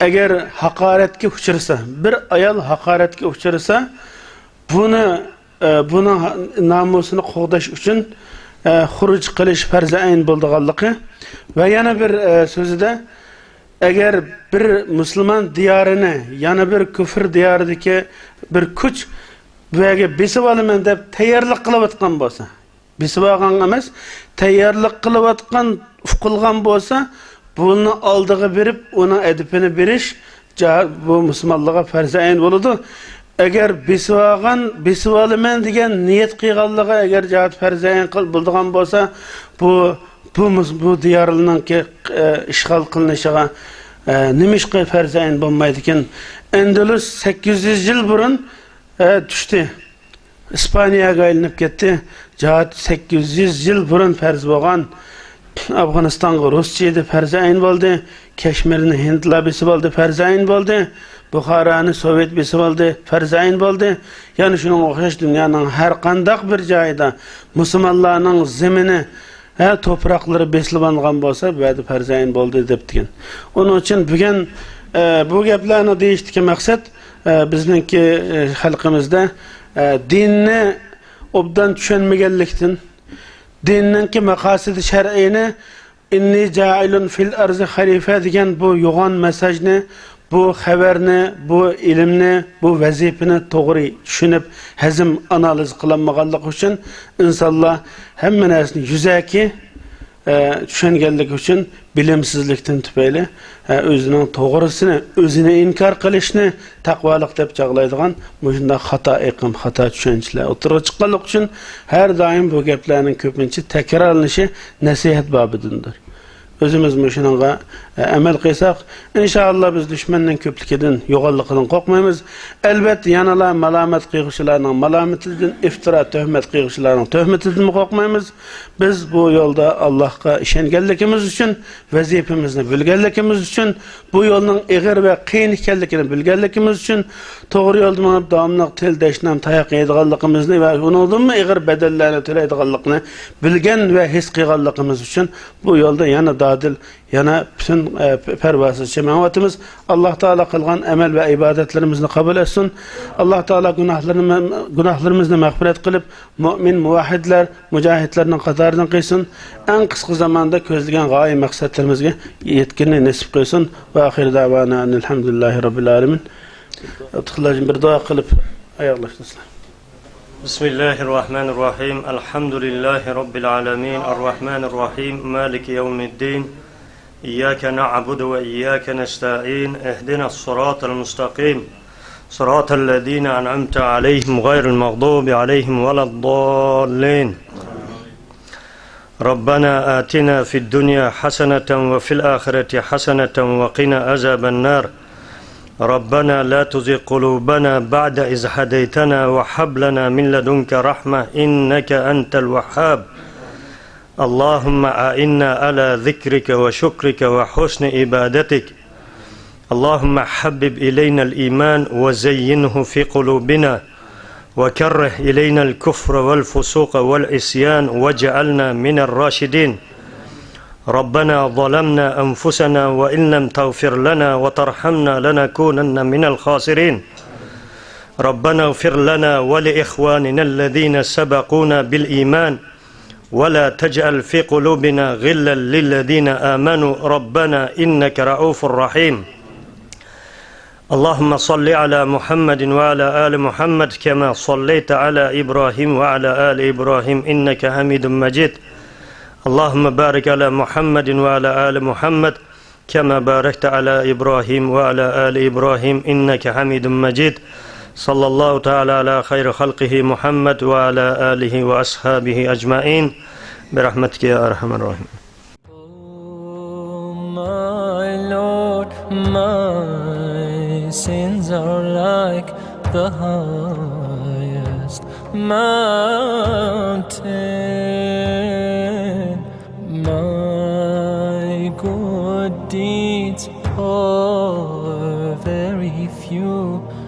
ئەگەر ھاقارەتكە ئۇچرىسا، بىر ئايال ھاقارەتكە ئۇچرىسا، بۇنى، ئە، بۇنىڭ ھا-، نامۇسىنى قوغداش ئۈچۈن، ئە، خۇرۇج قىلىش پەرزى ئەين بولىدىغانلىقى ۋە يەنە بىر، ئە، سۆزىدە، ئەگەر بىر مۇسۇلمان دىيارىنى يەنە بىر كۇفر دىيارىدىكى بىر كۈچ بۇ يەرگە بېسىۋالىمەن دەپ تەييارلىق قىلىۋاتقان بولسا، بېسىۋالغان ئەمەس، تەييارلىق قىلىۋاتقان ئۇقۇلغان بولسا، بۇنى ئالدىغا بېرىپ، ئۇنىڭ ئەدىپىنى بېرىش جاھات بۇ مۇسۇلمانلارغا پەرزى ئەين بولىدۇ. ئەگەر بېسىۋالغان، بېسىۋالىمەن دېگەن نىيەت قىلغانلىقى ئەگەر جاھات پەرزى ئەين قىل-، بولىدىغان بولسا، بۇ، بۇ مۇس-، بۇ دىيارلارنىڭكى، ئە، ئىشغال قىلىنىشىغا، ئە، نېمىشقا پەرزى ئەين بولمايدىكەن؟ ئەندەلۇس سەككىز يۈز يىل بۇرۇن، ئە، چۈشتى. ئىسپانىيەگە ئايلىنىپ كەتتى. جاھات سەككىز يۈز يىل بۇرۇن پەرز بولغان ئافغانىستانغا رۇسچە ئىدى، پەرزى ئەين بولدى. كەشمىرنى ھىندلار بېسىپ ئالدى، پەرزى ئەين بولدى. بۇخارانى سوۋېت بېسىپ ئالدى، پەرزى ئەين بولدى. يەنە شۇنىڭغا ئوخشاش دۇنيانىڭ ھەر قانداق بىر جايىدا مۇسۇلمانلارنىڭ زېمىنى، ھە، توپراقلىرى بېسىلىۋالغان بولسا، بۇ يەردە پەرزى ئەين بولدى دەپتىكەن. ئۇنىڭ ئۈچۈن بۈگۈن، ئە، بۇ گەپلەرنى دېيىشتىكى مەقسەت، ئە، بىزنىڭكى، ئە، خەلقىمىزدە، ئە، دىننى ئوبدان چۈشەنمىگەنلىكتىن، دىننىڭكى مەقاسىدى شەرئىينى «ئىننى جائىلۇن فىل ئەرزى خەلىفە» دېگەن بۇ يوغان مېساژنى، بۇ خەۋەرنى، بۇ ئىلىمنى، بۇ ۋەزىپىنى توغرا چۈشىنىپ، ھەزىم، ئانالىز قىلالمىغانلىقى ئۈچۈن ئىنسانلار ھەممە نەرسىنى يۈزەكى، ئە، چۈشەنگەنلىكى ئۈچۈن بىلىمسىزلىكتىن تۈپەيلى، ئە، ئۆزىنىڭ توغرىسىنى، ئۆزىنى ئىنكار قىلىشنى تەقۋالىق دەپ چاغلايدىغان مۇشۇنداق خاتا ئېقىم، خاتا چۈشەنچىلەر ئوتتۇرىغا چىققانلىقى ئۈچۈن ھەر دائىم بۇ گەپلەرنىڭ كۆپىنچە تەكرارلىنىشى نەسىھەت بابىدىندۇر. ئۆزىمىز مۇشۇنىڭغا، ئە، ئەمەل قىلساق، ئىنشائاللا بىز دۈشمەننىڭ كۆپلۈكىدىن، يوغانلىقىدىن قورقمايمىز. ئەلۋەتتە، يەنىلا مالامەت قىلغۇچىلارنىڭ مالامىتىدىن، ئىفتىرا، تۆھمەت قىلغۇچىلارنىڭ تۆھمىتىدىنمۇ قورقمايمىز. بىز بۇ يولدا ئاللاھقا ئىشەنگەنلىكىمىز ئۈچۈن، ۋەزىپىمىزنى بىلگەنلىكىمىز ئۈچۈن، بۇ يولنىڭ ئېغىر ۋە قىيىن ئىكەنلىكىنى بىلگەنلىكىمىز ئۈچۈن، توغرا يولدا مېڭىپ، داۋاملىق تىل دەشنام تاياق يەيدىغانلىقىمىزنى ۋە ئۇنىڭدىنمۇ ئېغىر بەدەللەرنى تۆلەيدىغانلىقىنى بىلگەن ۋە ھېس قىلغانلىقىمىز ئۈچۈن، بۇ يولدا يەنە دادىل، يەنە پۈتۈن، ئە، پ-، پەرۋاسىزچە مېڭىۋاتىمىز. ئاللاھ تائالا قىلغان ئەمەل ۋە ئىبادەتلىرىمىزنى قوبۇل ئەتسۇن. ئاللاھ تائالا گۇناھلىرىنى، گۇناھلىرىمىزنى مەغپىرەت قىلىپ، مۆمىن، مۇۋەھھىدلەر، مۇجاھىدلارنىڭ قاتارىدىن قىلسۇن. ئەڭ قىسقا زاماندا كۆزلىگەن غايە مەقسەتلىرىمىزگە يەتكىنىنى نېسىپ قىلسۇن. ۋە ئاخىر داۋانا ئەنىلھەمدۇلىللاھى راببىل ئالەمىن. ئابدۇخالىق ھاجىم بىر دۇئا قىلىپ ئاياغلاشتۇرسىلەر. بسم الله الرحمن الرحيم. الحمد لله رب العالمين. الرحمن الرحيم. مالك يوم الدين. إياك نعبد وإياك نستعين. اهدنا الصراط المستقيم. صراط الذين أنعمت عليهم غير المغضوب عليهم ولا الضالين. ربنا آتنا في الدنيا حسنة وفي الآخرة حسنة وقنا عذاب النار. ربنا لا تزغ قلوبنا بعد إذ هديتنا وهب لنا من لدنك رحمة إنك أنت الوهاب. اللهم أعنا على ذكرك وشكرك وحسن عبادتك. اللهم حبب إلينا الإيمان وزينه في قلوبنا وكره إلينا الكفر والفسوق والعصيان واجعلنا من الراشدين. ربنا ظلمنا أنفسنا وإن لم تغفر لنا وترحمنا لنكونن من الخاسرين. ربنا اغفر لنا ولإخواننا الذين سبقونا بالإيمان ولا تجعل في قلوبنا غلا للذين آمنوا ربنا إنك رءوف رحيم. اللهم صل على محمد وعلى آل محمد كما صليت على إبراهيم وعلى آل إبراهيم إنك حميد مجيد. اللهم بارك على محمد وعلى آل محمد كما باركت على إبراهيم وعلى آل إبراهيم إنك حميد مجيد. صلى الله تعالى على خير خلقه محمد وعلى آله وأصحابه أجمعين. برحمتك يا أرحم الراحمين. Oh, my Lord, my sins are like the highest mountain. My good deeds are very few.